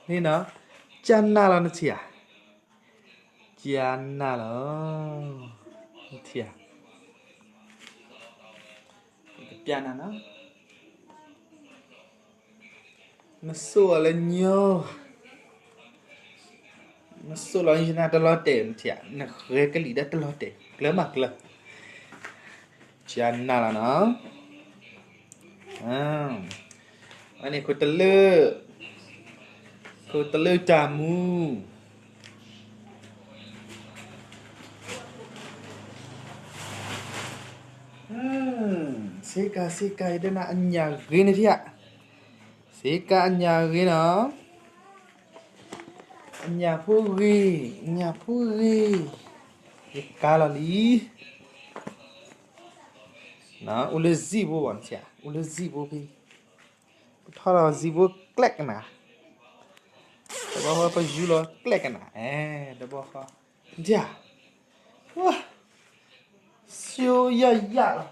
န့ၣ်နီၤ, ကၠၢ်နၢ်လီၤနထံၣ်ဧါ, ကၠၢ်နၢ်လီၤ, နထံၣ်ဧါ, ကပျၢ်နၤနီၤ, နစိၢ်အီၤလၢညီ နစိၢ်လီၤနတလီၤတဲာ် နထံၣ်ဧါ, နဃဲကလံၤဒီးတလီၤတဲာ် ကျၢၤမးကျၢၤ, ကၠၢ်နၢ်လီၤနီၤ, အန့ၣ်ခိၣ်တလၢာ်, ခိၣ်တလၢာ်တၢ်မူ စ့ကၤ စ့ကၤ ယတဲနၤ အညၣ်ဂ့ၤန့ၣ်ထံၣ်ဧါ, စ့ကၤ အညၣ်ဂ့ၤနီၤ, အညၣ်ဖိဂ့ၤ, အညၣ်ဖိဂ့ၤ, ယကၤလီၤလံ, အိၣ်လၢစံာ်ဘိဘၣ်နထံၣ်ဧါ, အိၣ်လၢစံာ်ဘိဖဲ, ပထီၣ်လီၤစံာ်ဘိကျဲကနၤ, တဘျီဃီပယူၤလီၤကျဲကနၤ, အဲ, တဘျီဃီ, နထံၣ်ဧါ, ဝါ, ဆိယယၣ်လီၤ,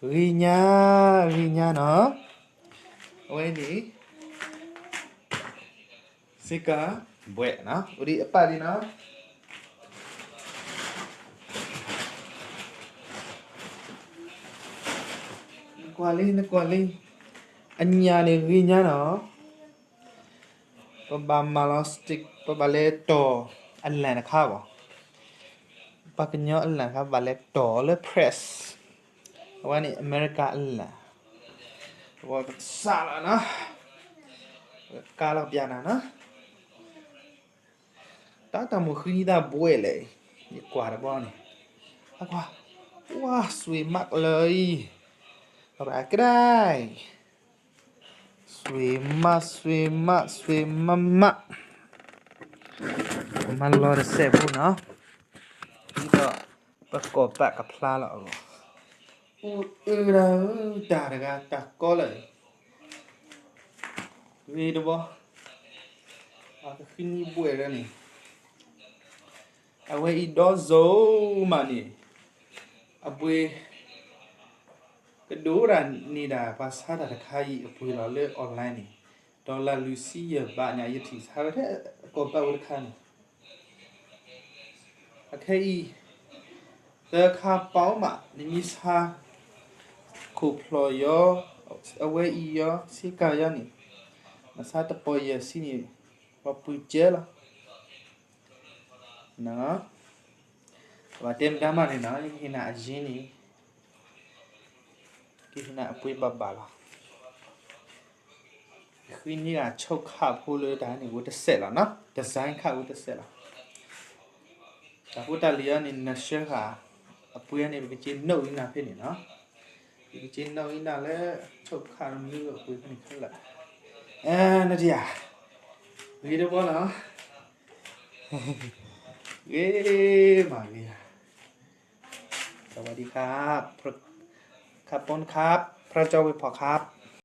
ဂ့ၤညါ, ဂ့ၤညါနီၤ, အဝဲန့ၣ် စ့ကၤဘှဲးနီၤ, အိၣ်ဒံးအပၢ်ဒံးနီၤ, နကွၢ်လံ နကွၢ်လံ, အညၣ်န့ၣ်ဂ့ၤညါနီၤ, ပဘၣ်မၤလီၤ stick ပဘၣ်လဲၤတီၢ်အလၣ်တခါဘၣ်, ပှၤကညီအလၣ်တခါ ပဘၣ်လဲၤတီၢ်လၢ press, အဝဲန့ၣ် အမဲရကၤအလၣ်, ပကစၢ်လီၤနီၤ, ကါလီၤပျၢ်နၤနီၤ, တၢ်တၢ်မိၢ်ဃံနံၣ်တၢ်ဘှဲးလဲၣ်, ယကွၢ်တဘျီန့ၣ်, အကွၢ်, ဝါ စှ့မးလၢအံၤ, ရၤကဒါအံၤ စှ့မး စှ့မး စှ့မးမး, ပမၤလီၤတစဲးဖိနီၤ, ဒ်သိးပကိးပာ်ကဖျါလီၤအဂီၢ်, အိၣ်အၢဒၣ်ဧၢ တၢ်တဂၤတၢ်ကီလၢာ်, ဂ့ၤတဘျီ, ပှၤကဃံနံၣ်ဘှဲးဒၣ်န့ၣ် အဝဲအံၤဒီစိၤမးန့ၣ်, အပှ့ၤ ကဒိၣ်ဒၣ်န့ၣ်ဒၣ် ပှၤဆါတၢ်တခါအံၤ အပှ့ၤလီၤလၢ online န့ၣ်, ဒီးလၢလွံၢ်ဆံယဲၢ်ဘးညါ ယထံၣ်ဆါဝဲထဲကိးပာ်ဝဲတခါန့ၣ်, အခဲအံၤ သၢခါပီမး နမ့ၢ်ဆါ ခိၣ်ဖျီၣ်ယီၤ, အဝဲအံၤယီၤ စ့ကၤယီၤန့ၣ်, နဆါတပီၢ်ယဲၢ်ဆံန့ၣ် ပှၤပှ့ၤကဲလီၤ. ပဘၣ်တဲမတၤမးန့ၣ်နီၤ, ယကဟ့ၣ်နၤအယ့ၢ်န့ၣ်, ကဟ့ၣ်နၤအပှ့ၤဘၣ်ဘၣ်လီၤ. ဃံနံၣ်ဂၤဆိခးဖိလၢတၢ်န့ၣ် အိၣ်တစဲးလီၤနီၤ, design ခးအိၣ်တစဲးလီၤ. တၢ်ဖိတၢ်လံၤအံၤန့ၣ် နဆှၢဃာ် အပှ့ၤန့ၣ် ပကက့ၤနိၣ်အံၤနၤဖဲန့ၣ်နီၤ, ပကက့ၤနိၣ်အံၤနၤလၢ ဆိခးတမံၤအပှ့ၤဖဲန့ၣ်ခဲလၢာ်, နထံၣ်ဧါ, ဂ့ၤတဘျီလီၤ. ဂ့ၤမးဂ့ၤဧါ. สวัสดีครับ ครับผมครับ พระเจ้าอวยพรครับ